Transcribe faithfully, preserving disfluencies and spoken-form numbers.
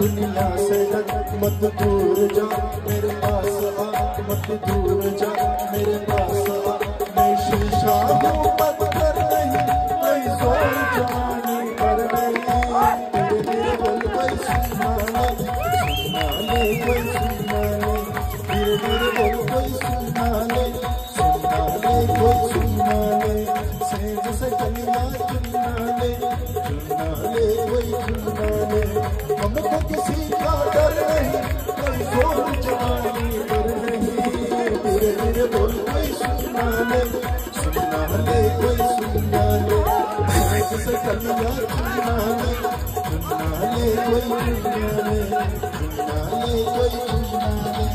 दुनिया से मत दूर जा, मेरे पास आ, मत दूर जा, मेरे पास आ। मैं शीशा हूँ, पत्थर नहीं, कोई जोर जवानी पर नहीं। धीरे धीरे बोल, कोई सुनना नहीं, सुनना नहीं, कोई सुनना नहीं। धीरे धीरे बोल, कोई सुनना नहीं, सुनना नहीं, कोई सुनना नहीं। सेज से कलिया चुनना नहीं, चुनना नहीं, कोई चुनना नहीं। हमको किसी का डर नहीं, कोई जोर जवानी पर नहीं। धीरे धीरे बोल, कोई सुनना नहीं, सुनना नहीं, कोई सुनना नहीं। सेज से कलिया चुनना नहीं, चुनना नहीं, कोई चुनना नहीं। चुनना नहीं, कोई चुनना नहीं।